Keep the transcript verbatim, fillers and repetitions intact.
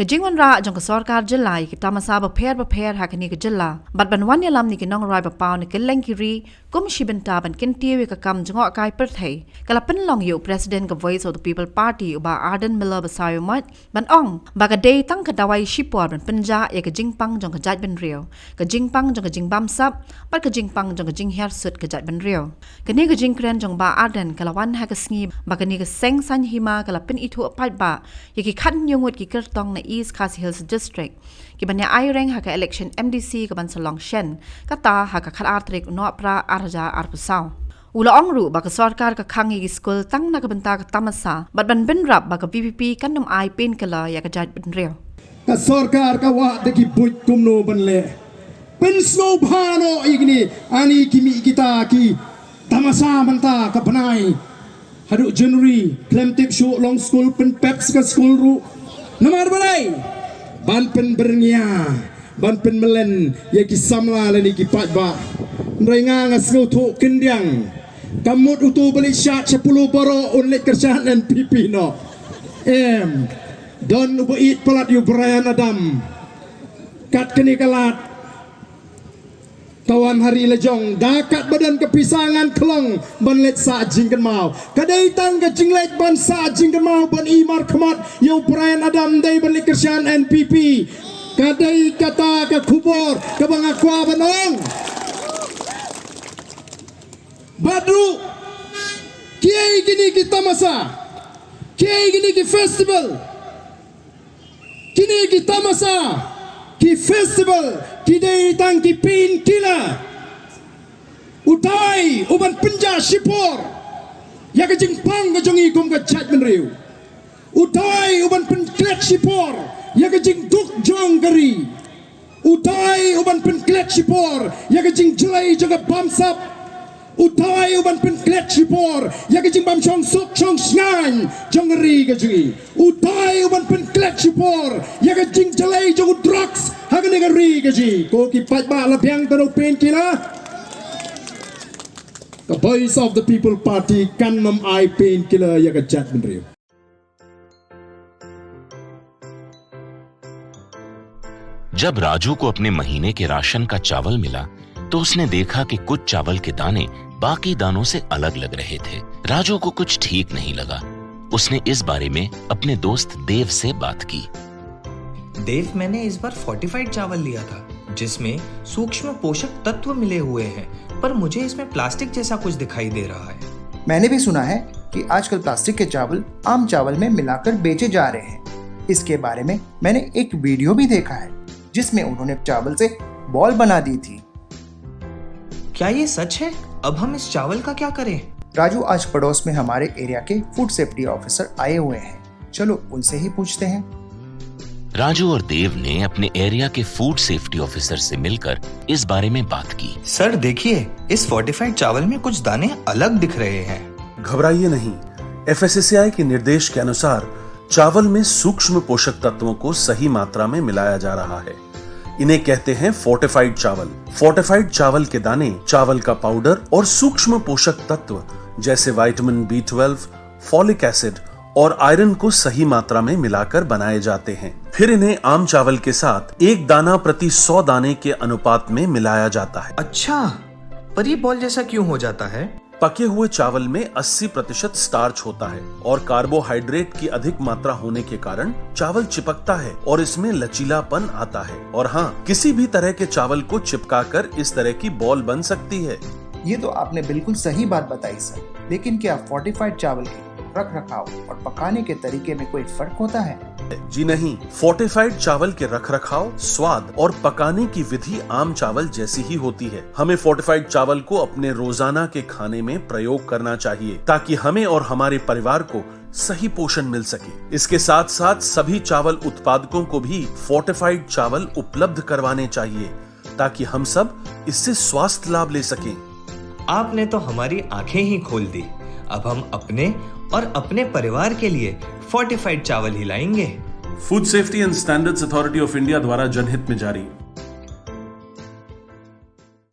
Ka jingwanrah jong ka sorkar jylla ïa ki tamasa bapher bapher ha kane ka jylla bad ban wan ïalam ïa ki nongrwai ba paw na kylleng ki ri kum shi bynta ban kyntiew ïa ka kam jngohkai pyrthei ka la pynlong ïa u President ka Voice of the People Party, u Bah Ardent Miller Basaiawmoit, ban ong ba ka dei tang ka dawai shipor ban pynjah ïa ka jingpang jong ka jaitbynriew, ka jingpang jong ka jingbamsap bad ka jingpang jong ka jinghiar sut ka jaitbynriew. Kane ka jingkren jong Bah Ardent ka la wan ha ka sngi ba kane ka seng saiñ hima ka la pynithuh paidbah ïa ki khathynñiew ngut ki kyrtong na East Khasi Hills District kiban ïa aireng ha ka election M D C kaban sa long shen, kata ha ka khatar tarik u Nohprah arhajar arphew saw. U la ong ruh ba ka sorkar ka khang ïa ki skul tang na ka bynta ka tamasa bad ban bynrap ba ka V P P kan nym ai painkiller ïa ka jaitbynriew. Ka sorkar ka wad da ki buit kumno ban leh. Pynsngewbha noh ïa kine, ani ki mih kita ki tamasa mynta ka bnai. Haduh January khlem tip shuh long skul, pynpep sa ka skul ruh. Namar balei? Ban pynbyrngia, ban pynmlien ïa ki samla lane ki paidbah. Hynrei nga nga sngewthuh khyndiat. Ka mut uto ba leit shad sha Polo baroh un leit kyrshan N P P noh. Em. Don uba ïeit palat ïa u Bryan Adam. Kat kane ka lad. Ka wan ha ri la jong, da kat ba don ka pisa ngan khlong ban leit sah jingkynmaw. Ka dei tang ka jingleit ban sah jingkynmaw ban i markhmat ïa u Bryan Adam, dei ban leit kyrshan N P P. Ka dei kata ka khubor kaba nga kwah ban ong. Bad ruh, kiei kine ki tamasa, kiei kine ki festival, kine ki tamasa, ki festival, ki dei tang ki painkiller. U dei u ban pynjah shipor ïa ka jingpang ka jong ngi kum ka jaitbynriew. U dei u ban pynklet shipor ïa ka jingduk jong ka ri. U dei u ban pynklet shipor ïa ka jingjlei jong ka bamsap. U dei u ban pynklet shipor ïa ka jingbym shong suk shong shngaiñ jong ka ri ka jong ngi. U dei u ban pynklet shipor ïa ka jingjlei jong u drugs ha kane ka ri ka jong ngi. Ko ki paidbah, la biang tang u painkiller. Ka Voice of the People Party kan nym ai painkiller ïa ka jaitbynriew. जब राजू को अपने महीने के राशन का चावल मिला, तो उसने देखा कि कुछ चावल के दाने बाकी दानों से अलग लग रहे थे। राजू को कुछ ठीक नहीं लगा। उसने इस बारे में अपने दोस्त देव से बात की। देव, मैंने इस बार फोर्टिफाइड चावल लिया था, जिसमें सूक्ष्म पोषक तत्व मिले हुए हैं, पर मुझे इसमें प्लास्टिक जैसा कुछ दिखाई दे रहा है। मैंने भी सुना है कि आजकल प्लास्टिक के चावल आम चावल में मिलाकर बेचे जा रहे हैं। इसके बारे में मैंने एक वीडियो भी देखा है, जिसमें उन्होंने चावल से बॉल बना दी थी। क्या ये सच है? अब हम इस चावल का क्या करें? राजू आज पड़ोस में हमारे एरिया के फूड सेफ्टी ऑफिसर आए हुए हैं, चलो उनसे ही पूछते हैं। राजू और देव ने अपने एरिया के फूड सेफ्टी ऑफिसर से मिलकर इस बारे में बात की। सर, देखिए, इस फोर्टिफाइड चावल में कुछ दाने अलग दिख रहे हैं। घबराइए नहीं, एफएसएसएआई के निर्देश के अनुसार चावल में सूक्ष्म पोषक तत्वों को सही मात्रा में मिलाया जा रहा है। इन्हें कहते हैं फोर्टिफाइड चावल। फोर्टिफाइड चावल के दाने चावल का पाउडर और सूक्ष्म पोषक तत्व जैसे vitamin B twelve, folic acid और आयरन को सही मात्रा में मिलाकर बनाए जाते हैं। फिर इन्हें आम चावल के साथ एक दाना प्रति सौ दाने के अनुपात में मिलाया जाता है। अच्छा, पर ये बॉल जैसा क्यों हो जाता है? पके हुए चावल में अस्सी प्रतिशत स्टार्च होता है और कार्बोहाइड्रेट की अधिक मात्रा होने के कारण चावल चिपकता है और इसमें लचीलापन आता है। और हाँ, किसी भी तरह के चावल को चिपकाकर इस तरह की बॉल बन सकती है। ये तो आपने बिल्कुल सही बात बताई सर, लेकिन क्या फोर्टिफाइड चावल के रख रखाव और पकाने के तरीके में कोई फर्क होता है? जी नहीं, फोर्टिफाइड चावल के रख रखाव, स्वाद और पकाने की विधि आम चावल जैसी ही होती है। हमें फोर्टिफाइड चावल को अपने रोजाना के खाने में प्रयोग करना चाहिए, ताकि हमें और हमारे परिवार को सही पोषण मिल सके। इसके साथ साथ सभी चावल उत्पादकों को भी फोर्टिफाइड चावल उपलब्ध करवाने चाहिए, ताकि हम सब इससे स्वास्थ्य लाभ ले सकें। आपने तो हमारी आंखें ही खोल दी। अब हम अपने और अपने परिवार के लिए फोर्टिफाइड चावल ही लाएंगे। Food Safety and Standards Authority of India द्वारा जनहित में जारी।